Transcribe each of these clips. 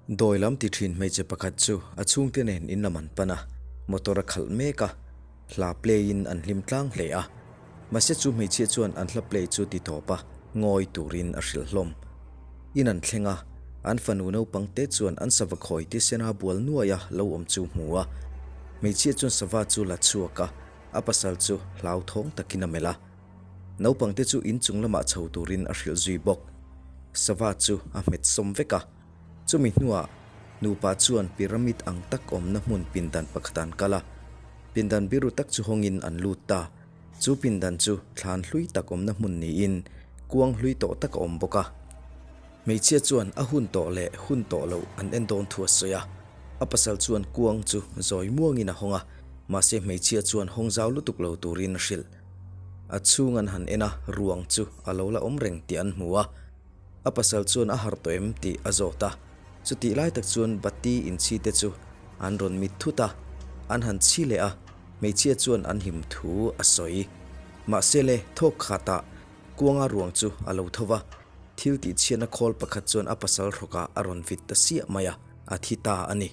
Dawi lam ti thin hmeichhe pakhat chu a chhungte nen in lam an pan a, motor a khalh mek a, hla play in an hlim tlang hle a. Mahse chu hmeichhia chuan an hla play chu ti tawp a, ngawi turin a hrilh hlawm. In an thleng a, an fanu naupang te chuan an sava khawi tisena bual nuaia lo awm chu hmu a. Hmeichhia chuan sava chu la chhuak a, a pasal chu hlauthawng takin a melh a. Naupangte chu inchung lamah chho turin a hrilh zui bawk. Sava chu a hmet sawm vek a. Chumi hnuah nupa chuan pyramid ang tak awmna hmun pindan pakhat an kal a. Pindan biru tak chu hawngin an lut ta. Chu pindan chu thlan hlui tak awmna hmun niin kuang hlui tawh tak a awm bawk a. Hmeichhia chuan a hun tawh leh hun tawh loh an en dawn thu a sawi a. A pasal chuan kuang chu zawi muangin a hawng a, mahse hmeichhia chuan hawng zau lutuk lo turin a hrilh. A chhung an han en a, ruang chu a lo la awm reng tih an hmu a. A pasal chuan a harh tawh em tih a zawt a. Chutih lai tak chuan bati inchhi te chu an rawn mit thut a, an han chhi leh a, hmeichhia chuan an hlim thu a sawi. Mahse le, thawk khatah kuanga ruang chu a lo tho va, thil tihchhiatna khawl pakhat chuan a pasal hrawkah a rawn vit ta siah mai a, a thi ta a ni.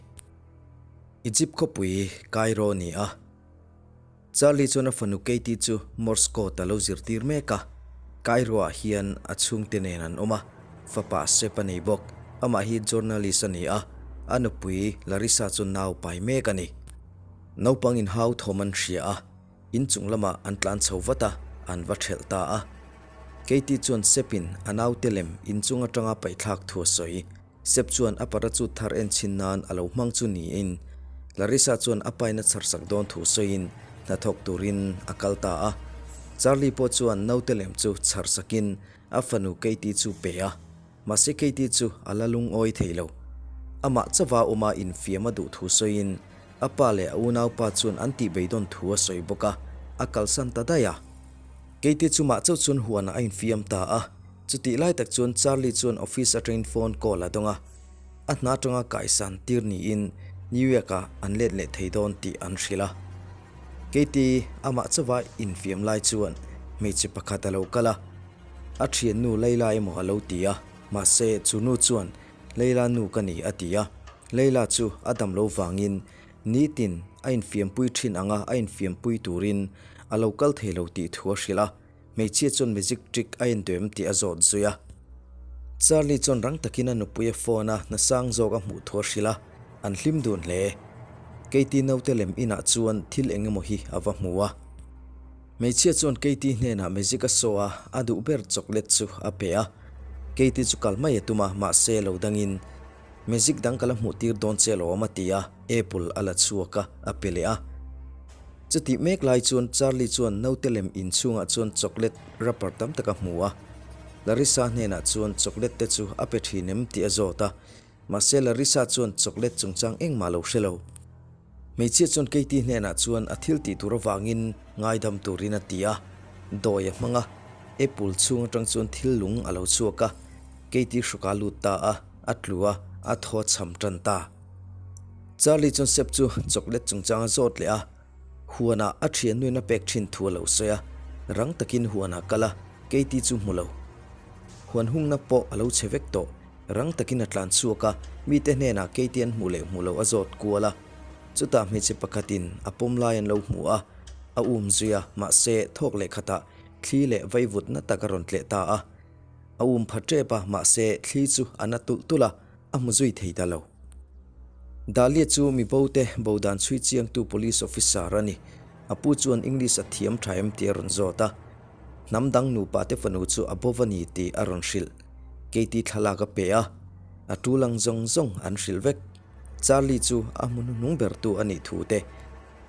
Egypt khawpui Cairo ni a. Charlie chuan a fanu Katie chu Morse code a lo zirtir mek a, Cairo-ah hian a chhungte nen an awm a, fapa Sep a nei bawk. Amah hi journalist a ni a, a nupui Larissa chu nau pai mek a ni. Naupang inhau thawm an hria a, inchung lamah an tlan chho vat a, an va thelh ta a. Katie chuan Sep-in a naute lem inchung atanga paihthlak thu a sawi. Sep chuan a parachute thar en chhin nan a lo hmang chu niin Larissa chuan a pain a chhar sak dawn thu sawiin hnathawk turin a kal ta a. Charlie pawh chuan naute lem chu chhar sakin a fanu Katie chu pe a, mahse Katie chu a la lungawi thei lo. Amah chauha awma infiam a duh thu sawiin a pa leh a unaupa chuan an tihbeidawn thu a sawi bawk a, a kalsan ta daih a. Katie chu mah chauh chuan huanah a infiam ta a. Chutih lai tak chuan Charlie chuan office atangin phone call a dawng a, a hna atanga kaisan tir niin New York ah an let leh thei dawn tih an hrilh a. Katie amah chauha infiam lai chuan hmeichhe pakhat a lo kal a, a thiannu Layla emaw a lo ti a, mahse chu nu chuan Layla nu ka ni a ti a, Layla chu a dam lo vangin nitin a infiampui thin anga a infiampui turin a lo kal thei lo tih thu a hrilh a. Hmeichhia chuan magic trick a en duh em tih a zawt zui a. Charlie chuan rang takin a nupui a phone a, hna sang zawk a hmuh thu a hrilh a, an hlim dun hle. Katie naute lem inah chuan thil eng emaw hi a va hmu a. Hmeichhia chuan Katie hnenah magic a saw a, a duh ber chocolate chu a pe a. Katie chu kal mai a tum a, mahse lo dangin magic dang ka la hmuh tir dawn che alawm a ti a, apple a la chhuak a, a pe leh a. Chutih mek lai chuan Charlie chuan naute lem inchhungah chuan chocolate wrapper tam tak a hmu a. Larissa hnenah chuan chocolate te chu a pe thin em tih a zawt a, mahse Larissa chuan chocolate chungchang engmah lo hre lo. Hmeichhia chuan Katie hnenah chuan a thil tih tur avangin ngaidam turin a ti a, dawi a hmang a, apple chhung atang chuan thil lung a lo chhuak a, Katie hruka lut ta a, a tlu a, a thaw a chham tan ta. Charlie chuan Sep chu chocolate chungchang a zawt leh a, huanah a thiannuin a pek thin thu a lo sawi a, rang takin huanah kal a, Katie chu hmu lo. Huan hungna pawh a lo chhe vek tawh, rang takin a tlan chhuak a, mite hnenah Katie an hmuh leh hmuh loh a zawt kual a. Chutah hmeichhe pakhatin a pawm lai an lo hmu a, a um zui a, mahse thawk leh khatah thli leh vaivutna tak a rawn tleh ta a. A um pha tep a, mahse thli chu a na tulh tulh a, a hmu zui thei ta lo. Dahlia chu mi bo te bo dan chhui chiangtu police officer a ni. A pu chuan English a thiam tha em tih a rawn zawt a. Hnam dang nupa te fanu chu a bova ni tih a rawn hrilh. Katie thlalak a pe a, a tul ang zawng zawng an hrilh vek. Charlie chu a hmu hnuhnung bertu a nih thu te,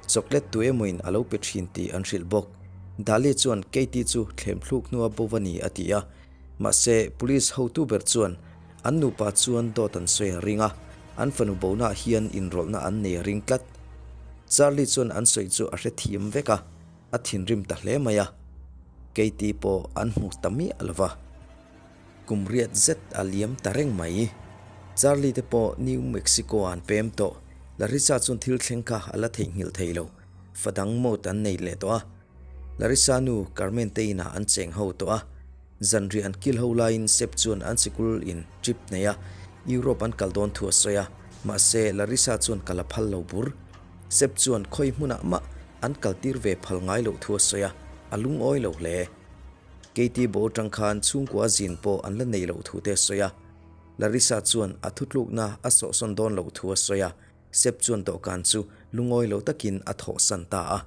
chocolate tu emawin a lo pe thin tih an hrilh bawk. Dahlia chuan Katie chu thlem thluk hnua bova ni a ti a. Mahse, police hotu ber chuan an nupa chuan dawt an sawi a ring a, an fanu bonaah hian inrawlhna an nei a ring tlat. Charlie chuan an sawi chu a hrethiam vek a, a thinrim ta hle mai a. Katie pawh an hmu ta miah lo va. Kum riat zet a liam ta reng mai. Charlie te pawh New Mexico ah an pem tawh. Larissa chuan thil thleng kha a la theihnghilh thei lo. Fa dang mawt an nei leh tawh a. Larissa nu Carmen te inah an cheng ho tawh a, zanriah an kil ho laiin Sep chuan an sikul in trip nei a, Europe an kal dawn thu a sawi a, mahse Larissa chuan kal a phal lo bur. Sep chuan khawi hmunah mah an kal tir ve phal ngai loh thu a sawi a, a lungawi lo hle. Katie bo atang khan chhungkua zin pawh an la nei loh thu te a sawi a. Larissa chuan a thutlukna a sawhsawn dawn loh thu a sawi a, Sep chuan dawhkan chu lungawi lo takin a thawhsan ta a.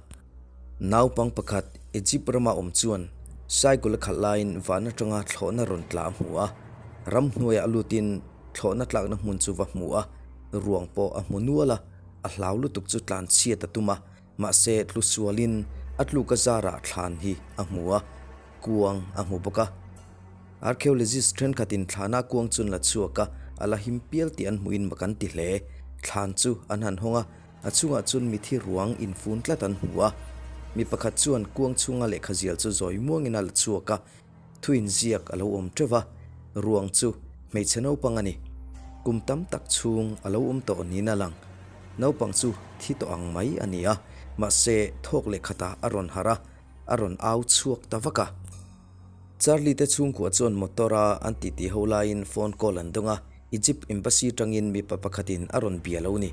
Naupang pakhat Egypt rama awm chuan cycle a khalh laiin van atanga thlawhna rawn tla a hmu a. Ramhnuaiah lutin thlawhna tlakna hmun chu va hmu a, ruang pawh a hmu nual a, a hlau lutuk chu tlan chhiat a tum a, mahse tlu sualin a tluk a zarah thlan hi a hmu a, kuang a hmu bawk a. Archaeologist thenkhatin thlana kuang chu an la chhuak a, a la him pial tih an hmuhin mak an ti hle. Thlan chu an han hawng a, a chungah chuan mithi ruang infun tlat an hmu a. Mi pakhat chuan kuang chhunga lehkha zial chu zawi muangin a la chhuak a, thu inziak a lo awm teuh va, ruang chu hmeichhe naupang a ni. Kum tam tak chhung a lo awm tawh niin a lang. Naupang chu thi tawh ang mai a ni a, mahse thawk lehkhatah a rawn harh a, a rawn au chhuak ta vak a. Charlie te chhungkua chuan motor a an titi ho laiin phone call an dawng a, Egypt Embassy tangin mipa pakhatin a rawn bia lo ni.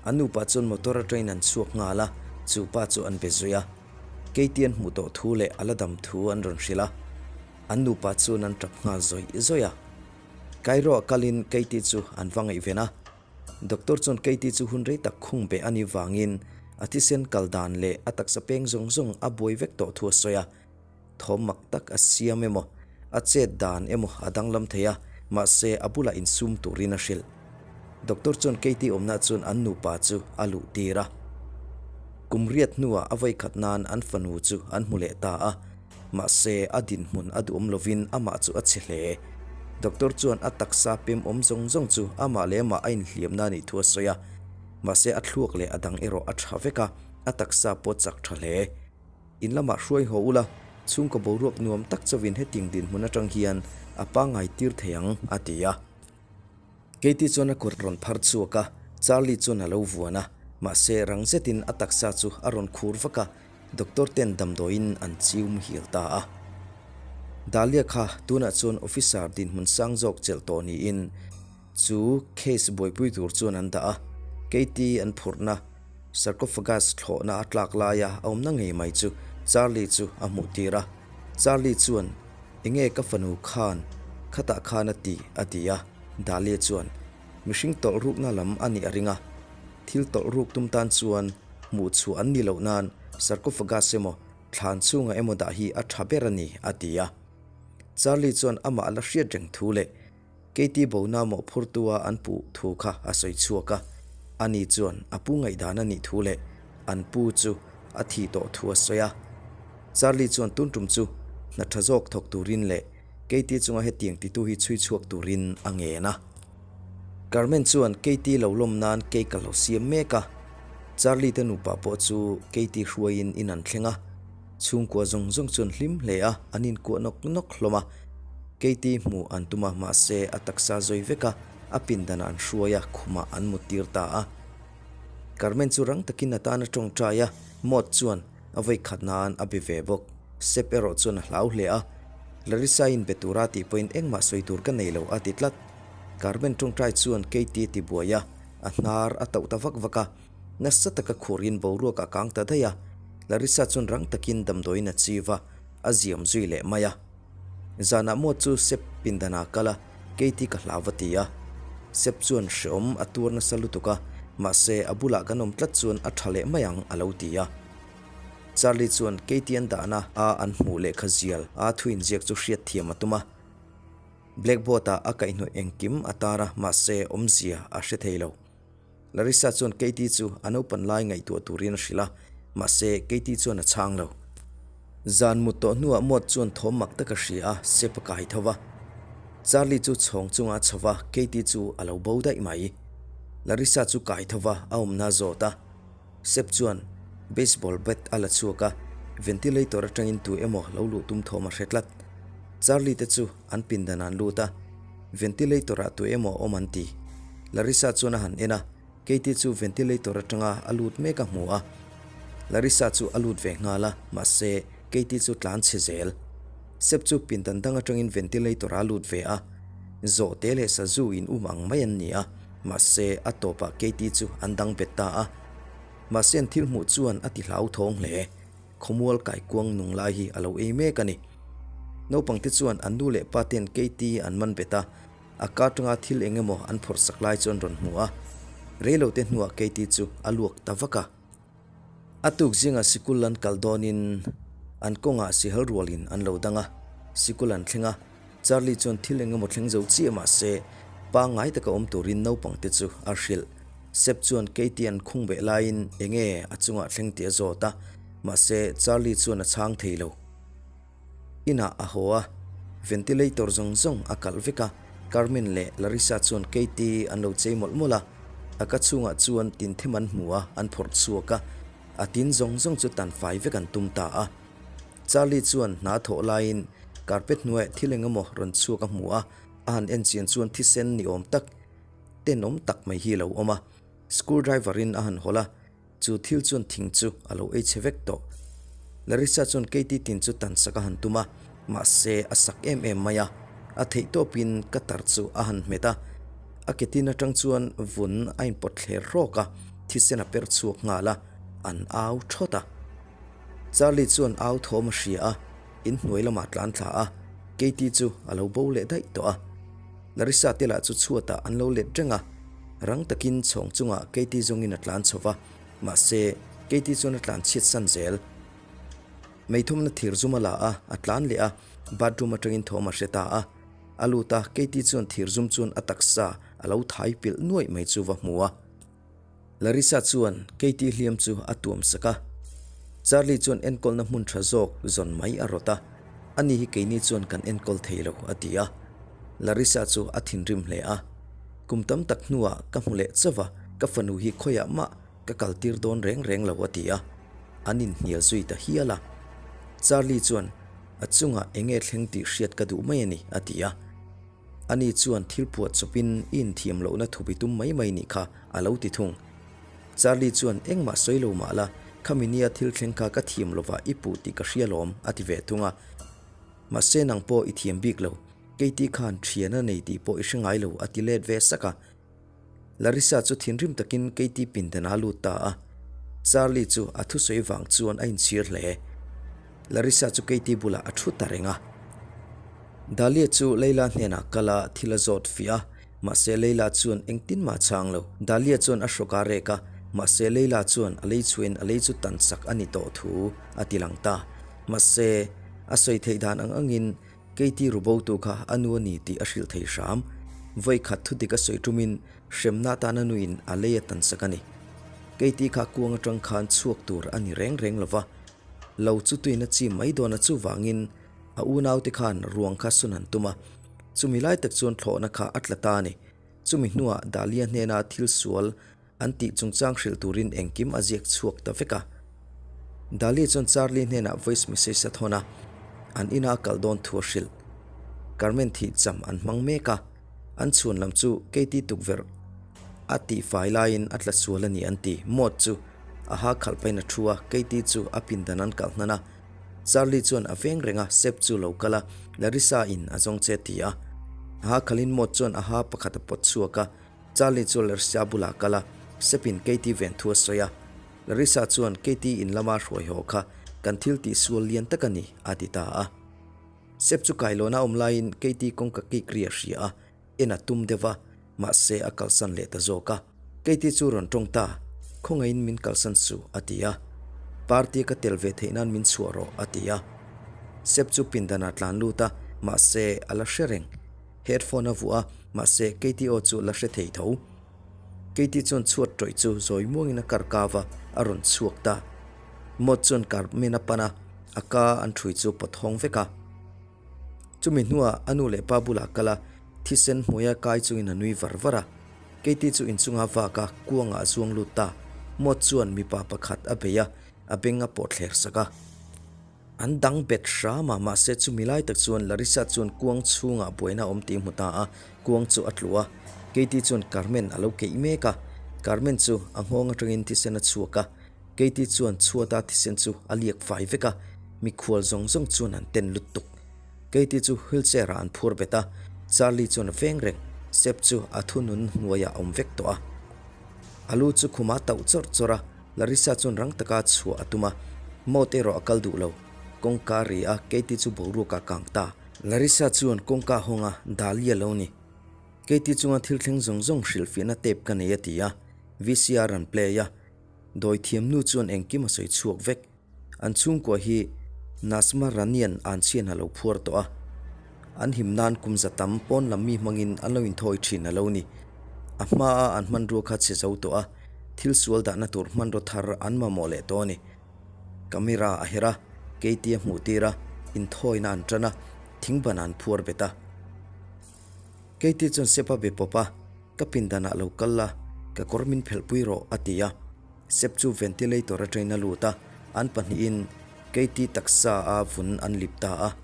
An nupa chuan motor atangin an chhuak nghal a, chu pa chu an be zui a. Katie an hmuh tawh thu leh a la dam thu an rawn hrilh a, an nupa chuan an tap nghal zawih zawih a. Cairo ah kalin Katie chu an va ngaihven a, Doctor chuan Katie chu hun rei tak khung beh a nih vangin a thisen kal dan leh a taksa peng zawng zawng a buai vek tawh thu a sawi a. Thawm mak tak a siam emaw, a chet dan emaw a danglam thei a, mahse a bulah insum turin a hrilh. Doctor chuan Katie awmna chuan an nupa chu a luh tir a. Kum riat hnuah a vawikhat nan an fanu chu an hmu leh ta a, mahse a dinhmun a duhawm lovin amah chu a chhe hle. Doctor chuan a taksa pem awm zawng zawng chu amah leh amah a inhliamna a nih thu a sawi a, mahse a thluak leh a dang erawh a tha vek a, a taksa pawh a chak tha hle. In lamah hruai haw ula, chhungkaw boruak nuam tak chauhin hetiang dinhmun atang hian a pangngai tir thei ang, a ti a. Katie chuan a kut rawn phar chhuak a, Charlie chuan a lo vuan a, mahse rang zetin a taksa chu a rawn khur vak a, doctor ten damdawiin an chiu muhil ta a. Dahlia kha tunah chuan officer dinhmun sang zawk chelh tawh niin chu case buaipui tur chuan an dah a, Katie an phurhna Sarcophagus thlawhna a tlak laia a awmna ngei mai chu Charlie chu a hmuh tir a. Charlie chuan, Enge ka fanu khan khatah khan a ti? a ti a. Dahlia chuan, Mihring tawlh rukna lam a nih a ring a. Thil tawlh ruk tum tan chuan hmuh chhuah an ni loh nan sarcophagus emaw thlan chhungah emaw dah hi a tha ber a ni, a ti a. Charlie chuan amah la hriat reng thu leh Katie bona mawhphurtua an puh thu kha a sawi chhuak a, ani chuan a pu ngaihdan a nih thu leh an pu chu a thih tawh thu a sawi a. Charlie chuan tun tum chu hna tha zawk thawk turin leh Katie chunga hetiang titu hi chhui chhuak turin a ngen a. Carmen chuan Katie lo lawm nan cake a lo siam mek a, Charlie te nupa pawh chu Katie hruaiin in an thleng a. Chhungkua zawng zawng chuan hlim hle a, an inkuah nawk nawk hlawm a. Katie hmuh an tum a, mahse a taksa zawi vek a, a pindanah an hruai a, khumah an mut tir ta a. Carmen chu rang takin a tan a tawngtai a, Maud chuan a vawi khat nan a be ve bawk. Sep erawh chuan a hlau hle a, Larissa-in be tura tih pawhin engmah sawi tur ka nei lo a ti tlat. Carmen tawngtai chuan Katie a tibuai a, a hnar a tauh ta vak vak a. Nasa taka khurin boruak a kang ta daih a, Larissa chuan rang takin damdawiin a chiv a, a ziam zui leh mai a. Zanah maw chu Sep pindanah a kal a, Katie ka hlau va ti a. Sep chuan hreawm a tuar nasa lutuk a, mahse a bulah kan awm tlat chuan a tha leh mai ang a lo ti a. Charlie chuan Katie an dahna a an hmuh lehkha zial a thu inziak chu hriatthiam a tum a. Blackboard-ah a kaihhnawih engkim a tar a, mahse awmzia a hre thei lo. Larissa chuan Katie chu a naupan lai ngaihtuah turin a hrilh a, mahse Katie chuan a chhang lo. Zan mut tawh hnuah Maud chuan thawm mak tak a hria a, sep a kai tho va. Charlie chu chhawng chungah a chho va, Katie chu a lo bo daih mai. Larissa chu kai tho va, a awmna a zawt a. Sep chuan baseball bat a la chhuak a, ventilator atangin tu emaw lo luh tum thawm a hre tlat. Charlie te chu an pindan ah an lut a, ventilator ah tu emaw awm an ti. Larissa chuan a han en a, Katie chu ventilator atanga a lut mek a hmu a. Larissa chu a lut ve nghal a, mahse Katie chu tlan chhe zel. Sep chu pindan dang atangin ventilator ah a lut ve a. Zawhte leh sazu in um ang mai an ni a, mahse a tawpah Katie chu an dang bet ta a. Mahse an thil hmuh chuan a ti hlauthawng hle. Khawmual kaikuang nung lai hi a lo ei mek a ni. Naupangte chuan an nu leh pa ten Katie an man bet a, a ka atanga thil eng emaw an phawrh sak lai chu an rawn hmu a. Reilote hnuah Katie chu a luak ta vak a. A tuk zingah sikul an kal dawnin an kawngah sihal rualin an lo dang a, sikul an thleng a, Charlie chuan thil eng emaw thleng zo chiah mah se pangngai taka awm turin naupangte chu a hrilh. Sep chuan Katie an khung beh laiin enge a chungah thleng tih a zawt a, mahse Charlie chuan a chhang thei lo. Inah a haw a, ventilator zawng zawng a kalh vek a, Carmen leh Larissa chuan Katie an lo chei mawlh mawlh a, a ka chhungah chuan tin them an hmu a, an phawrh chhuak a, a tin zawng zawng chu tan fai vek an tum ta a. Charlie chuan hna thawh laiin carpet hnuaiah thil eng emaw rawn chhuak a hmu a, a han en chian chuan thisen ni awm tak, tenawm tak mai hi a lo awm a, screw driver in a han hawlh a, Chu thil chuan thing chu a lo ei chhe vek tawh. Larissa chuan Katie tin chu tan sak a han tum a, mahse a sak em em mai a. A theih tawpin ka tar chu a han hmet a. A ke tin atang chuan vun a inpawt thler hrawk a, thisen a per chhuak nghal a, an au thawt a. Charlie chuan au thawm a hria a, inhnuai lamah tlan thla a, Katie chu a lo bo leh daih tawh a. Larissa te lah chu chhuatah an lo let reng a, rang takin chhawng chungah Katie zawngin a tlan chho va, mahse Katie chuan a tlan chhiat san zel. Meithawmna thir zum a la a, a tlan leh a, bathroom atangin thawm a hre ta a. A lut a, Katie chuan thir zum chuan a taksa a lo thai pilh nuaih mai chu va hmu a. Larissa chuan Katie hliam chu a tuam sak a. Charlie chuan enkawlna hmun tha zawk zawn mai a rawt a, Ani hi keini chuan kan enkawl thei lo, a ti a. Larissa chu a thinrim hle a. Kum tam tak hnuah ka hmu leh chauh a, ka fanu hi khawiah mah ka kaltir dawn reng reng lo, a ti a. An inhnial zui ta hial a. Charlie chuan, A chungah eng nge thleng tih hriat ka duh mai a ni, a ti a. Ani chuan thil phuah chawpin i inthiam lohna thup i tum mai mai nih kha, a lo ti thung. Charlie chuan engmah sawi lo mah la, khami nia thil thleng kha ka thiam lovah i puh tih ka hria lawm, a ti ve thung a. Mahse nang pawh i thiam bik lo, Katie khan thian a nei tih pawh i hre ngai lo, a ti let ve sak a. Larissa chu thinrim takin Katie pindan a lut ta a. Charlie chu a thusawi vang chuan a inchhir hle. Larissa chu Katie bulah a thu ta reng a. Dahlia chu Leila hnenah kal a, thil a zawt fiah a, mahse Leila chuan engtin mah a chhang lo. Dahlia chuan a hrawk a rek a, mahse Leila chuan a lei chhuahin a lei chu tan sak a ni tawh thu a ti lang ta. Mahse, a sawi theih dan ang angin Katie rubotu kha a nu a ni tih a hrilh thei hram. Vawi khat thu dik a sawi tumin hremna atan a nuin a lei a tan sak a ni. Katie kha kuang atang khan chhuak tur a ni reng reng lo va, lo chu tuin a chim mai dawn a chuvangin a unaute khan ruang kha sun an tum a. Chumi lai tak chuan thlawhna kha a tla ta a ni. Chumi hnuah Dahlia hnena thil sual An tih chungchang hrilh turin engkim a ziak chhuak ta vek a. Dahlia chuan Charlie hnenah voice message a thawn a, an ina a kal dawn thu a hrilh. Carmen thih cham an hmang mek a, an chhuan lam chu Katie tukverh a tihfai laiin a tla sual a ni an ti. Maud chu a ha khalh pahin a thu a, Katie chu a pindan an kalh hnan a. Charlie chuan a veng reng a, Seb chu lo kal a, Larissa in a zawng che a ti a. A ha khalhin Maud chuan a ha pakhat a pawt chhuak a, Charlie chu Larissa bulah kal a, Sepin Katie ven thu a sawi a. Larissa chuan Katie in lama hruai haw kha kan thil tih sual lian tak a ni, a ti ta a. Sep chu kailawn a awm laiin Katie kawngka kik ri a hria a, en a tum deuh va, mahse a kalsan leh ta zawk a. Katie chu rawn tawng ta, Khawngaihin min kalsan suh, a ti a. Party ka tel ve theih nan min chhuah rawh, a ti a. Sep chu pindanah tlan lut a, mahse a la hre reng. Headphone a vuah a, mahse Katie aw chu la hre thei tho. Katie chuan chhuat tawih chu zawi muangin a kar kau a, a rawn chhuak ta. Maud chuan Carmen a pan a, a ka an ṭhui chu pawt hawng vek a. Chumi hnuah a nu leh pa bulah kal a, thisen hmuaia kai chungin a nui var var a. Katie chu inchunga vak a, kuangah a zuang lut ta. Maud chuan mipa pakhat a bei a, a beng a pawh thler sak a. An dang bet hram a, mahse chumi lai tak chuan Larissa chuan kuang chhungah buaina a awm tih hmu ta a, kuang chu a tlu a. Katie chuan Carmen a lo keih mek a, Carmen chu a nghawng atangin thisen a chhuak a, Katie chuan chhuata thisen chu a liak fai vek a, mikhual zawng zawng chuan an ten lut tuk. Katie chu wheelchair ah an phur bet a, Charlie chuan a veng reng. Sep chu a thunun hnuaiah a awm vek tawh a. A lu chu khumah a tauh chawrh chawrh a, Larissa chuan rang taka chhuah a tum a. Maud erawh a kal duh lo. Kawngka a ri a, Katie chu boruak ah kang ta. Larissa chuan kawngka a hawng a, Dahlia lo ni. Katie chunga thil thleng zawng zawng hrilhfiahna tape ka nei a ti a, VCR an play a. Dawi thiamnu chuan engkim a sawi chhuak vek. An chhungkua hi Nasma Ranian an chhian a lo phuar tawh a. An him nan kum za tam pawn lam mi hmangin an lo inthawi thin a lo ni. A hmaa an hmanrua kha chhe zo tawh a, thil sual dahna tur hmanraw thar an mamawh leh tawh a ni. Camera a her a, Katie a hmuh tir a, inthawina an tan a, thingban an phuar bet a. Katie chuan Sep a be pawp a, Ka pindanah lo kal la, ka kawr min phelhpui rawh, a ti a. Sep chu ventilator atangin a lut a, an pahnihin Katie taksa a vun an lip ta a.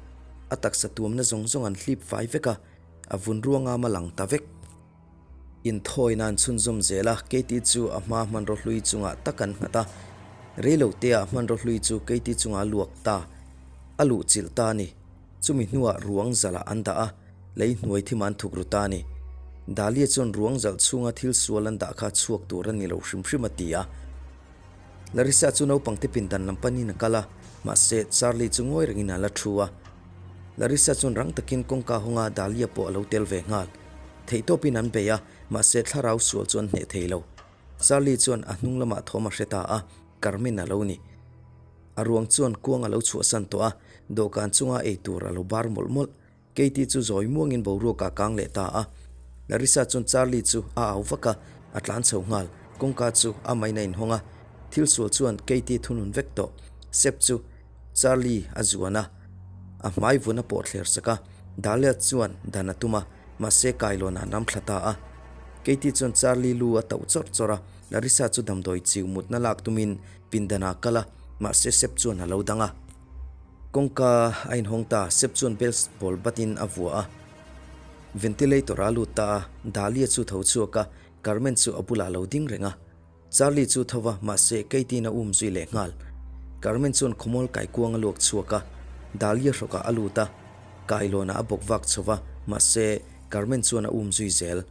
A taksa tuamna zawng zawng an hlip fai vek a, a vun ruangam a lang ta vek. Inthawina an chhunzawm zel a, Katie chu a hma hmanraw hlui chungah tak an nghat a. Reiloteah hmanraw hlui chu Katie chungah a luak ta, a luh chilh ta a ni. Chumi hnuah ruang zalah an dah a, lei hnuai thim an thuk ru ta a ni. Dahlia chuan ruang zalh chhunga thil sual an dah kha chhuak tur a ni lo hrim hrim a ti a. Larissa chu naupangte pindan lam panin a kal a, mahse Charlie chu ngawi rengin a la thu a. Larissa chuan rang takin kawngka hawnga Dahlia pawh a lo tel ve nghal. Theihtawpin an bei a, mahse thlarau sual chu an hneh thei lo. Charlie chuan a hnung lamah thawm a hre ta a, Carmen a lo ni. A ruang chuan kuang a lo chhuahsan tawh a, dawhkan chunga ei tur a lo bar mawlh mawlh. Katie chu zawi muangin boruak a kang leh ta a. Larissa chuan Charlie chu a au vak a, a tlan chho nghal. Kawngka chu a main a inhawng a, thil sual chuan Katie thunun vek tawh. Sep chu Charlie a zuan a, a hmai vun a pawh thler sak a. Dahlia chuan dan a tum a, mahse kailawn ah nam thla ta a. Katie chuan Charlie lu a tauh chawrh chawrh a, Larissa chu damdawi chiu mutna lak tumin pindan ah a kal a, mahse Sep chuan a lo dang a. Kawngka a inhawng ta, Sep chuan baseball bat in a vua a, ventilator ah a lut ta a, Dahlia chu tho chhuak a, Carmen chu a bulah a lo ding reng a. Charlie chu tho va, mahse Katie in a um zui leh nghal. Carmen chuan khawmual kaikuang a luak chhuak a, Dahlia hrawkah a lut a, kailawnah a bawk vak chho va, mahse Carmen chuan a um zui zel.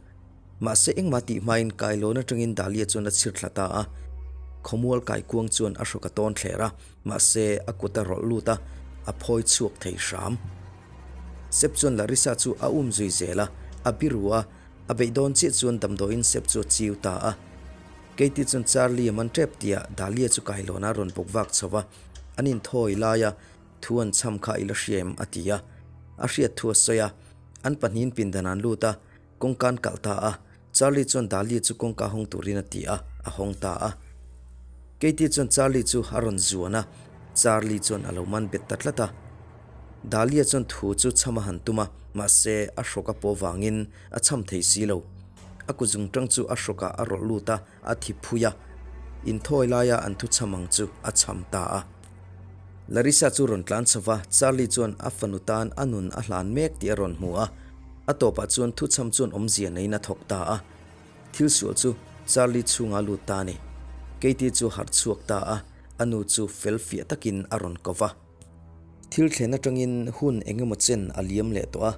Mahse engmah tih hmain kailawn atangin Dahlia chuan a chhir thla ta a, khawmual kaikuang chuan a hrawk a tawn thler a, mahse a kut a rawlh lut a, a phawi chhuak thei hram. Sep chuan Larissa chu a um zui zel a, a biru a, a beih dawn chiah chuan damdawiin Sep chu a chiu ta a. Katie chuan Charlie a man tep tihah Dahlia chu kailawnah a rawn bawk vak chho va, an inthawi laia thu an chham kha i la hria em? a ti a, a hriat thu a sawi a, an pahnihin pindan an lut a, Kawngka an kalh ta a, Charlie chuan Dahlia chu kawngka hawng turin a ti a, a hawng ta a. Katie chuan Charlie chu a rawn zuan a, Charlie chuan a lo man bet ta tlat a. Dahlia chuan thu chu chham a han tum a, mahse a hrawk a pawh vangin a chham thei si lo. A kuzung tang chu a hrawkah a rawlh lut a, a thi phui a. Inthawi laia an thu chham ang chu a chham ta a. Larissa chu rawn tlan chho va, Charlie chuan a fanu tan a nun a hlan mek tih a rawn hmu a. A tawpah chuan thuchham chuan awmzia neiin a thawk ta a. Thil sual chu Charlie chhunga lut ta a ni. Katie chu harh chhuak ta a, a nu chu fel fiah takin a rawn ko va. Thil thlen atangin hun eng emaw chen a liam leh tawh a,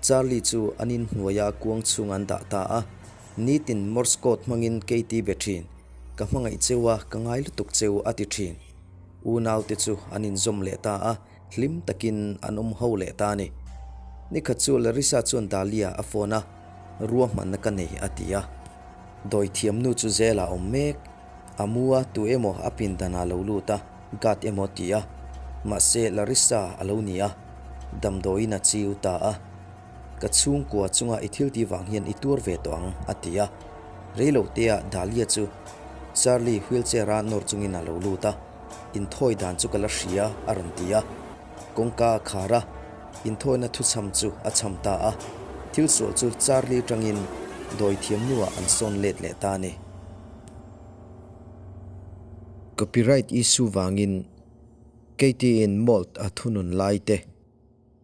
Charlie chu an inhnuaia kuang chhung an dah ta a. Nitin Morse code hmangin Katie be thin, Ka hmangaih cheu a, ka ngai lutuk cheu a ti thin. Unaute chu an inzawm leh ta a, hlim takin an awm ho leh ta a ni. Nikhat chu Larissa chuan Dahlia a phone a, Ruahmanna ka nei a ti a. Dawithiamnu chu zelah a awm mek. A mu a, tu emaw a pindan ah lo lut a, guard emaw ti a. Mahse Larissa a lo ni a, damdawiin a chiu ta a. Ka chhungkua chunga i thil tih vang hian i tuar ve tawh ang, a ti a. Reilo tea Dahlia chu Charlie wheelchair a nawr chungin a lo lut a, Inthawi dan chu ka la hria, a rawn ti a. Kawngka a khar a, inthawina thuchham chu a chham ta a. Thil sual chu Charlie tangin dawithiamnuah an sawn let leh ta a ni. Copyright issue vangin Katie-in Mold a thunun lai te,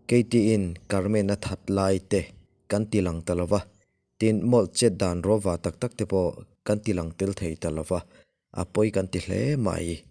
Katie-in Carmen a that lai te kan ti lang ta lo va, tin Mold chet dan rawva tak tak te pawh kan ti lang tel thei ta lo va, a pawi kan ti hle mai.